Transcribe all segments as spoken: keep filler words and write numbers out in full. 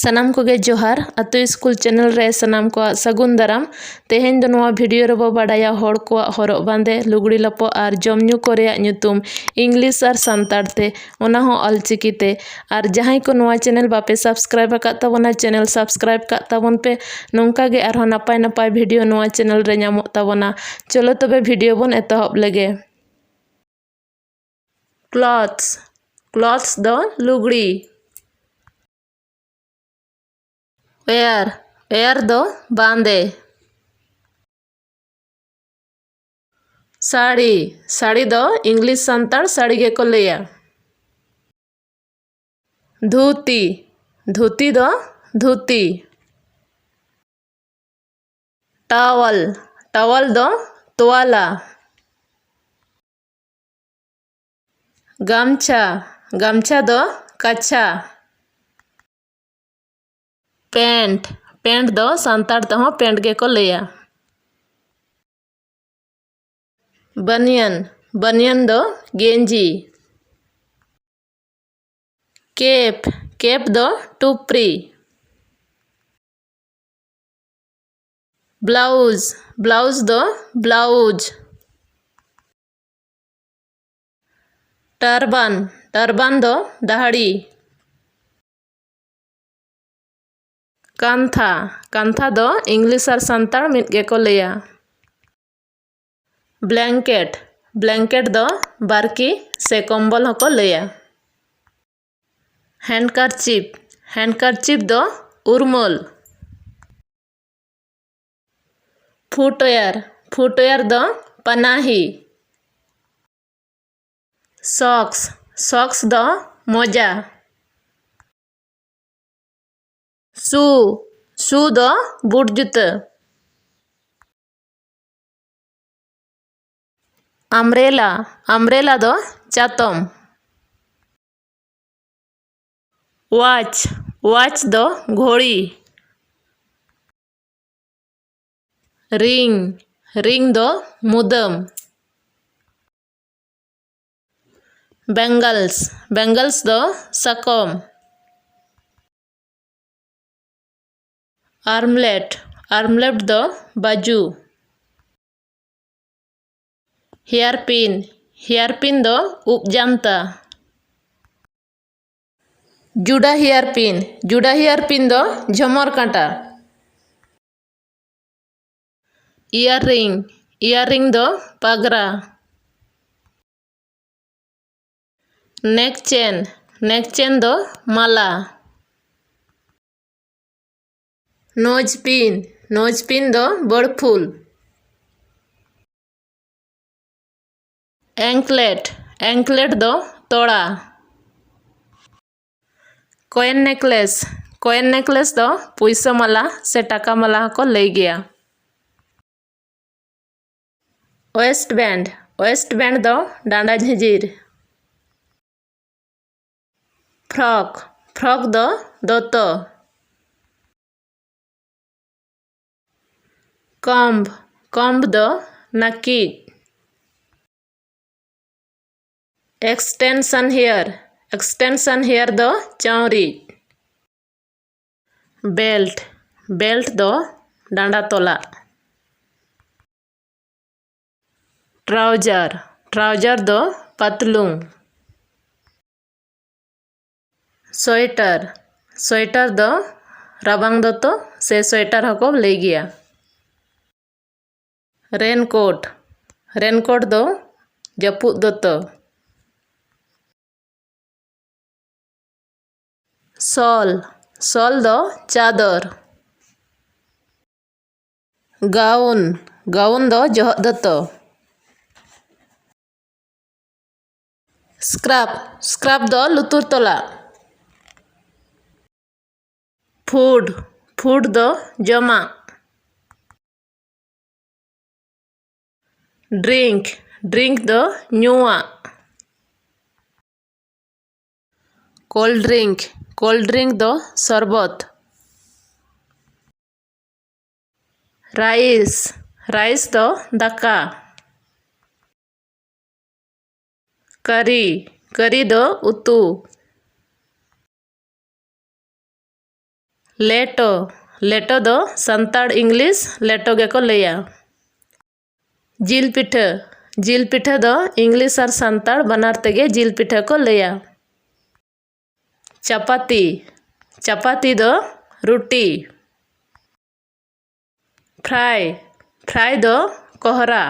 ᱥᱟᱱᱟᱢ ᱠᱚᱜᱮ ᱡᱚᱦᱟᱨ᱾ ᱟᱛᱳ ᱥᱠᱩᱞ ᱪᱮᱱᱮᱞ ᱨᱮ ᱥᱟᱱᱟᱢ ᱠᱚᱣᱟᱜ ᱥᱟᱹᱜᱩᱱ ᱫᱟᱨᱟᱢ᱾ ᱛᱮᱦᱮᱧ ᱫᱚ ᱱᱚᱣᱟ ᱵᱷᱤᱰᱤᱭᱳ ᱨᱮᱵᱚ ᱵᱟᱰᱟᱭᱟ ᱦᱚᱲ ᱠᱚᱣᱟᱜ ᱦᱚᱨᱚᱜ ᱵᱟᱸᱫᱮ, ᱞᱩᱜᱽᱲᱤ ᱞᱟᱯᱚ ᱟᱨ ᱡᱚᱢ ᱧᱩ ᱠᱚ ᱨᱮᱭᱟᱜ ᱧᱩᱛᱩᱢ ᱤᱝᱞᱤᱥ ᱟᱨ ᱥᱟᱱᱛᱟᱲ ᱛᱮ, ᱚᱱᱟ ᱦᱚᱸ ᱚᱞᱪᱤᱠᱤ ᱛᱮ᱾ ᱟᱨ ᱡᱟᱦᱟᱸᱭ ᱠᱚ ᱱᱚᱣᱟ ᱪᱮᱱᱮᱞ ᱵᱟᱯᱮ ᱥᱟᱵᱥᱠᱨᱟᱭᱤᱵ ᱟᱠᱟᱫ ᱛᱟᱵᱚᱱᱟ, ᱪᱮᱱᱮᱞ ᱥᱟᱵᱥᱠᱨᱟᱭᱤᱵ ᱠᱟᱜ ᱛᱟᱵᱚᱱ ᱯᱮ᱾ ᱱᱚᱝᱠᱟ ᱜᱮ ᱟᱨᱦᱚᱸ ᱱᱟᱯᱟᱭ ᱱᱟᱯᱟᱭ ᱵᱷᱤᱰᱤᱭᱳ ᱱᱚᱣᱟ ᱪᱮᱱᱮᱞ ᱨᱮ ᱧᱟᱢᱚᱜ ᱛᱟᱵᱚᱱᱟ᱾ ᱪᱚᱞᱚ ᱛᱚᱵᱮ ᱵᱷᱤᱰᱤᱭᱳ ᱵᱚᱱ ᱮᱛᱚᱦᱚᱵ ᱞᱮᱜᱮ᱾ ᱠᱞᱚᱛᱷᱥ, ᱠᱞᱚᱛᱷᱥ ᱫᱚ ᱞᱩᱜᱽᱲᱤ᱾ ᱣᱮᱭᱟᱨ, ᱣᱮᱭᱟᱨ ᱫᱚ ᱵᱟᱸᱫᱮ᱾ ᱥᱟᱹᱲᱤ, ᱥᱟᱹᱲᱤ ᱫᱚ ᱤᱝᱞᱤᱥ ᱥᱟᱱᱛᱟᱲ ᱥᱟᱹᱲᱤ ᱜᱮᱠᱚ ᱞᱟᱹᱭᱟ᱾ ᱫᱷᱩᱛᱤ, ᱫᱷᱩᱛᱤ ᱫᱚ ᱫᱷᱩᱛᱤ᱾ ᱴᱟᱣᱟᱞ, ᱴᱟᱣᱟᱞ ᱫᱚ ᱛᱚᱣᱟᱞᱟ᱾ ᱜᱟᱢᱪᱷᱟ, ᱜᱟᱢᱪᱷᱟ ᱫᱚ ᱠᱟᱪᱷᱟ᱾ ᱯᱮᱱᱴ, ᱯᱮᱱᱴ ᱫᱚ ᱥᱟᱱᱛᱟᱲ ᱛᱮᱦᱚᱸ ᱯᱮᱱᱴ ᱜᱮᱠᱚ ᱞᱟᱹᱭᱟ᱾ ᱵᱟᱱᱤᱭᱟᱱ, ᱵᱟᱱᱤᱭᱟᱱ ᱫᱚ ᱜᱮᱧᱡᱤ᱾ ᱠᱮᱯ, ᱠᱮᱯ ᱫᱚ ᱴᱩᱯᱨᱤ᱾ ᱵᱞᱟᱣᱩᱡᱽ, ᱵᱞᱟᱣᱩᱡᱽ ᱫᱚ ᱵᱞᱟᱣᱩᱡᱽ᱾ ᱴᱟᱨᱵᱟᱱ, ᱴᱟᱨᱵᱟᱱ ᱫᱚ ᱫᱟᱦᱲᱤ᱾ ᱠᱟᱱᱛᱷᱟ, ᱠᱟᱱᱛᱷᱟ ᱫᱚ ᱤᱝᱞᱤᱥ ᱟᱨ ᱥᱟᱱᱛᱟᱲ ᱢᱤᱫ ᱜᱮᱠᱚ ᱞᱟᱹᱭᱟ᱾ ᱵᱞᱮᱝᱠᱮᱴ, ᱵᱞᱮᱝᱠᱮᱴ ᱫᱚ ᱵᱟᱨᱠᱤ ᱥᱮ ᱠᱚᱢᱵᱚᱞ ᱦᱚᱸᱠᱚ ᱞᱟᱹᱭᱟ᱾ ᱦᱮᱱᱰᱠᱟᱨᱪᱤᱯ, ᱦᱮᱱᱰᱠᱟᱨᱪᱤᱯ ᱫᱚ ᱩᱨᱢᱟᱹᱞ᱾ ᱯᱷᱩᱴᱣᱮᱭᱟᱨ, ᱯᱷᱩᱴᱣᱮᱭᱟᱨ ᱫᱚ ᱯᱟᱱᱟᱦᱤ᱾ ᱥᱚᱠᱥ, ᱥᱚᱠᱥ ᱫᱚ ᱢᱚᱡᱟ᱾ ᱥᱩ, ᱥᱩ ᱫᱚ ᱵᱩᱴ ᱡᱩᱛᱟᱹ᱾ ᱟᱢᱨᱮᱞᱟ, ᱟᱢᱨᱮᱞᱟ ᱫᱚ ᱪᱟᱛᱚᱢ᱾ ᱣᱟᱪ, ᱣᱟᱪ ᱫᱚ ᱜᱷᱚᱲᱤ᱾ ᱨᱤᱝ, ᱨᱤᱝ ᱫᱚ ᱢᱩᱫᱟᱹᱢ᱾ ᱵᱮᱝᱜᱟᱞᱥ, ᱵᱮᱝᱜᱟᱞᱥ ᱫᱚ ᱥᱟᱠᱚᱢ᱾ ᱟᱨᱢᱞᱮᱴ, ᱟᱨᱢᱞᱮᱴ ᱫᱚ ᱵᱟᱡᱩ᱾ ᱦᱮᱭᱟᱨ ᱯᱤᱱ, ᱦᱮᱭᱟᱨ ᱯᱤᱱ ᱫᱚ ᱩᱵ Janata. ᱡᱩᱰᱟ hair pin, ᱡᱩᱰᱟ hair pin ᱫᱚ ᱡᱷᱚᱢᱚᱨ ᱠᱟᱸᱴᱟ᱾ ᱤᱭᱟᱨ ᱨᱤᱝ, ᱤᱭᱟᱨ ᱨᱤᱝ ᱫᱚ ᱯᱟᱜᱽᱨᱟ᱾ ᱱᱮᱠ ᱪᱮᱱ, ᱱᱮᱠ ᱪᱮᱱ ᱫᱚ ᱢᱟᱞᱟ᱾ ᱱᱳᱡᱽ ᱯᱤᱱ, ᱱᱳᱡᱽ ᱯᱤᱱ ᱫᱚ ᱵᱚᱲᱯᱷᱩᱞ᱾ ᱮᱝᱠᱞᱮᱴ, ᱮᱝᱠᱞᱮᱴ ᱫᱚ ᱛᱚᱲᱟ᱾ ᱠᱚᱭᱮᱱ ᱱᱮᱠᱞᱮᱥ, ᱠᱚᱭᱮᱱ ᱱᱮᱠᱞᱮᱥ ᱫᱚ ᱯᱩᱭᱥᱟᱹ ᱢᱟᱞᱟ ᱥᱮ ᱴᱟᱠᱟ ᱢᱟᱞᱟ ᱦᱚᱸᱠᱚ ᱞᱟᱹᱭ ᱜᱮᱭᱟ᱾ ᱳᱭᱮᱥᱴ ᱵᱮᱱᱰ, ᱳᱭᱮᱥᱴ ᱵᱮᱱᱰ ᱫᱚ ᱰᱟᱸᱰᱟ ᱡᱷᱤᱸᱡᱤᱨ᱾ ᱯᱷᱨᱚᱠ, ᱯᱷᱨᱚᱠ ᱫᱚ ᱫᱚᱛᱚ᱾ ᱠᱚᱢᱵ, ᱠᱚᱢᱵ ᱫᱚ ᱱᱟᱹᱠᱤᱡ᱾ ᱮᱠᱥᱴᱮᱱᱥᱚᱱ ᱦᱮᱭᱟᱨ, ᱮᱠᱥᱴᱮᱱᱥᱚᱱ ᱦᱮᱭᱟᱨ ᱫᱚ ᱪᱟᱹᱣᱨᱤᱡ᱾ ᱵᱮᱞᱴ, ᱵᱮᱞᱴ ᱫᱚ ᱰᱟᱸᱰᱟ ᱛᱚᱞᱟᱜ᱾ ᱴᱨᱟᱣᱡᱟᱨ, ᱴᱨᱟᱣᱡᱟᱨ ᱫᱚ ᱯᱟᱛᱞᱩᱝ᱾ ᱥᱳᱭᱮᱴᱟᱨ, ᱥᱳᱭᱮᱴᱟᱨ ᱫᱚ ᱨᱟᱵᱟᱝ ᱫᱚᱛᱚ ᱥᱮ ᱥᱳᱭᱮᱴᱟᱨ ᱦᱚᱸᱠᱚ ᱞᱟᱹᱭ ᱜᱮᱭᱟ᱾ ᱨᱮᱱᱠᱳᱴ, ᱨᱮᱱᱠᱳᱴ ᱫᱚ ᱡᱟᱹᱯᱩᱫ ᱫᱚᱛᱚ᱾ ᱥᱚᱞ, ᱥᱚᱞ ᱫᱚ ᱪᱟᱫᱚᱨ᱾ ᱜᱟᱣᱩᱱ, ᱜᱟᱣᱩᱱ ᱫᱚ ᱡᱚᱦᱚᱜ ᱫᱚᱛᱚ᱾ ᱥᱠᱨᱟᱯ, ᱥᱠᱨᱟᱯ ᱫᱚ ᱞᱩᱛᱩᱨ ᱛᱚᱞᱟ᱾ ᱯᱷᱩᱰ, ᱯᱷᱩᱰ ᱫᱚ ᱡᱚᱢᱟᱜ᱾ ᱰᱨᱤᱝᱠ, ᱰᱨᱤᱝᱠ ᱫᱚ ᱧᱩᱣᱟᱜ᱾ ᱠᱳᱞᱰ ᱰᱨᱤᱝᱠ, ᱠᱳᱞᱰ ᱰᱨᱤᱝᱠ ᱫᱚ ᱥᱚᱨᱵᱚᱛ᱾ ᱨᱟᱭᱤᱥ, ᱨᱟᱭᱤᱥ ᱫᱚ ᱫᱟᱠᱟ᱾ ᱠᱟᱨᱤ, ᱠᱟᱨᱤ ᱫᱚ ᱩᱛᱩ᱾ ᱞᱮᱴᱚ, ᱞᱮᱴᱚ ᱫᱚ ᱥᱟᱱᱛᱟᱲ ᱤᱝᱞᱤᱥ ᱞᱮᱴᱚ ᱜᱮᱠᱚ ᱞᱟᱹᱭᱟ᱾ ᱡᱤᱞ ᱯᱤᱴᱷᱟᱹ᱾ ᱡᱤᱞ ᱯᱤᱴᱷᱟᱹ ᱫᱚ ᱤᱝᱞᱤᱥ ᱟᱨ ᱥᱟᱱᱛᱟᱲ ᱵᱟᱱᱟᱨ ᱛᱮᱜᱮ ᱡᱤᱞ ᱯᱤᱴᱷᱟᱹ ᱠᱚ ᱞᱟᱹᱭᱟ᱾ ᱪᱟᱯᱟᱛᱤ᱾ ᱪᱟᱯᱟᱛᱤ ᱫᱚ ᱨᱩᱴᱤ᱾ ᱯᱷᱨᱟᱭ᱾ ᱯᱷᱨᱟᱭ ᱫᱚ ᱠᱚᱦᱨᱟ᱾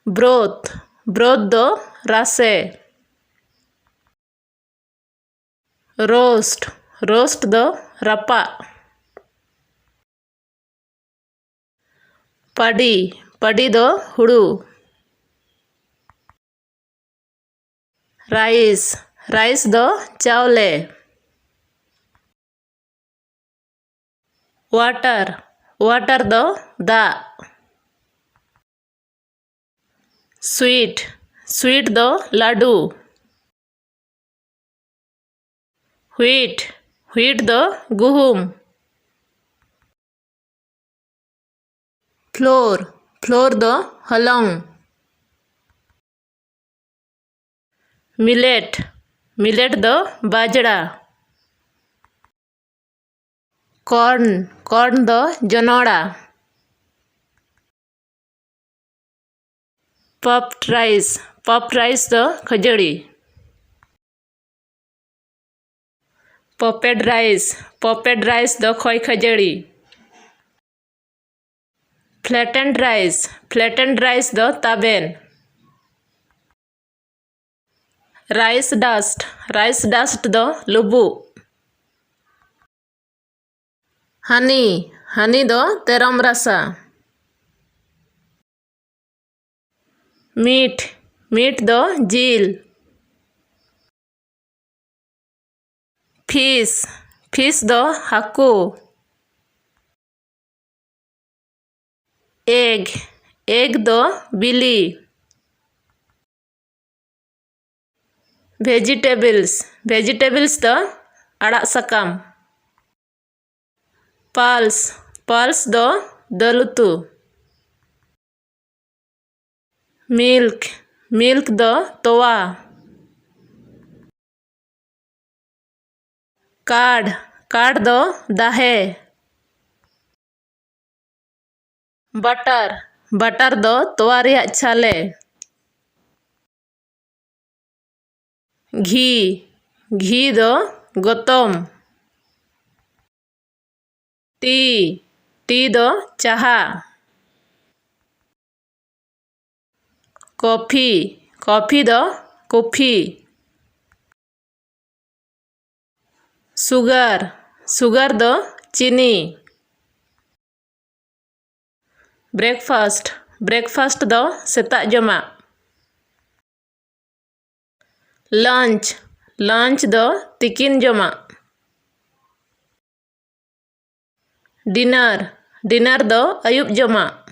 ᱵᱨᱳᱛ᱾ ᱵᱨᱳᱛ ᱫᱚ ᱨᱟᱥᱮ᱾ ᱨᱳᱥᱴ᱾ ᱨᱳᱥᱴ ᱫᱚ ᱨᱟᱯᱟᱜ᱾ ᱯᱟᱹᱰᱤ᱾ ᱯᱟᱹᱰᱤ ᱫᱚ ᱦᱩᱲᱩ᱾ ᱨᱟᱭᱤᱥ᱾ ᱨᱟᱭᱤᱥ ᱫᱚ ᱪᱟᱣᱞᱮ᱾ ᱣᱟᱴᱟᱨ᱾ ᱣᱟᱴᱟᱨ ᱫᱚ ᱫᱟᱜ᱾ ᱥᱩᱭᱤᱴ᱾ ᱥᱩᱭᱤᱴ ᱫᱚ ᱞᱟᱹᱰᱩ᱾ ᱦᱩᱭᱤᱴ᱾ ᱦᱩᱭᱤᱴ ᱫᱚ ᱜᱩᱦᱩᱢ᱾ ᱯᱷᱞᱳᱨ᱾ ᱯᱷᱞᱳᱨ ᱫᱚ ᱦᱚᱞᱚᱝ᱾ ᱢᱤᱞᱮᱴ᱾ ᱢᱤᱞᱮᱴ ᱫᱚ ᱵᱟᱡᱽᱲᱟ᱾ ᱠᱚᱨᱱ᱾ ᱠᱚᱨᱱ ᱫᱚ ᱡᱚᱱᱚᱲᱟ᱾ ᱯᱟᱯᱰ ᱨᱟᱭᱤᱥ᱾ ᱯᱟᱯᱰ ᱨᱟᱭᱤᱥ ᱫᱚ ᱠᱷᱟᱹᱡᱟᱹᱲᱤ᱾ Popped rice. ᱯᱚᱯᱮᱰ ᱨᱟᱭᱤᱥ ᱫᱚ ᱠᱷᱚᱭ ᱠᱷᱟᱹᱡᱟᱹᱲᱤ᱾ ᱯᱷᱞᱮᱴᱮᱱᱰ ᱨᱟᱭᱤᱥ᱾ ᱯᱷᱞᱮᱴᱮᱱᱰ ᱨᱟᱭᱤᱥ ᱫᱚ ᱛᱟᱵᱮᱱ᱾ Rice dust. ᱨᱟᱭᱤᱥ ᱰᱟᱥᱴ ᱫᱚ ᱞᱩᱵᱩᱜ᱾ ᱦᱟᱱᱤ᱾ ᱦᱟᱱᱤ ᱫᱚ ᱛᱮᱨᱚᱢ ᱨᱟᱥᱟ᱾ ᱢᱤᱴ᱾ ᱢᱤᱴ ᱫᱚ ᱡᱤᱞ᱾ ᱯᱷᱤᱥ᱾ ᱯᱷᱤᱥ ᱫᱚ ᱦᱟᱹᱠᱩ᱾ ᱮᱜᱽ᱾ ᱮᱜᱽ ᱫᱚ ᱵᱤᱞᱤ᱾ ᱵᱷᱮᱡᱤᱴᱮᱵᱚᱞᱥ᱾ ᱵᱷᱮᱡᱤᱴᱮᱵᱚᱞᱥ ᱫᱚ ᱟᱲᱟᱜ ᱥᱟᱠᱟᱢ᱾ ᱯᱟᱞᱥ᱾ ᱯᱟᱞᱥ ᱫᱚ ᱫᱟᱹᱞ ᱩᱛᱩ᱾ ᱢᱤᱞᱠ᱾ ᱢᱤᱞᱠ ᱫᱚ ᱛᱚᱣᱟ᱾ ᱠᱟᱨᱰ, ᱠᱟᱨᱰ ᱫᱚ ᱫᱟᱦᱮ᱾ ᱵᱟᱴᱟᱨ, ᱵᱟᱴᱟᱨ ᱫᱚ ᱛᱚᱣᱟ ᱨᱮᱭᱟᱜ ᱪᱷᱟᱞᱮ᱾ ᱜᱷᱤ, ᱜᱷᱤ ᱫᱚ ᱜᱚᱛᱚᱢ᱾ ᱴᱤ, ᱴᱤ ᱫᱚ ᱪᱟᱦᱟ᱾ ᱠᱚᱯᱷᱤ, ᱠᱚᱯᱷᱤ ᱫᱚ ᱠᱚᱯᱷᱤ᱾ ᱥᱩᱜᱟᱨ, ᱥᱩᱜᱟᱨ ᱫᱚ ᱪᱤᱱᱤ᱾ ᱵᱨᱮᱠᱯᱷᱟᱥᱴ, ᱵᱨᱮᱠᱯᱷᱟᱥᱴ ᱫᱚ ᱥᱮᱛᱟᱜ ᱡᱚᱢᱟᱜ᱾ ᱞᱟᱧᱪ, ᱞᱟᱧᱪ ᱫᱚ ᱛᱤᱠᱤᱱ ᱡᱚᱢᱟᱜ᱾ ᱰᱤᱱᱟᱨ, ᱰᱤᱱᱟᱨ ᱫᱚ ᱟᱹᱭᱩᱵ ᱡᱚᱢᱟᱜ᱾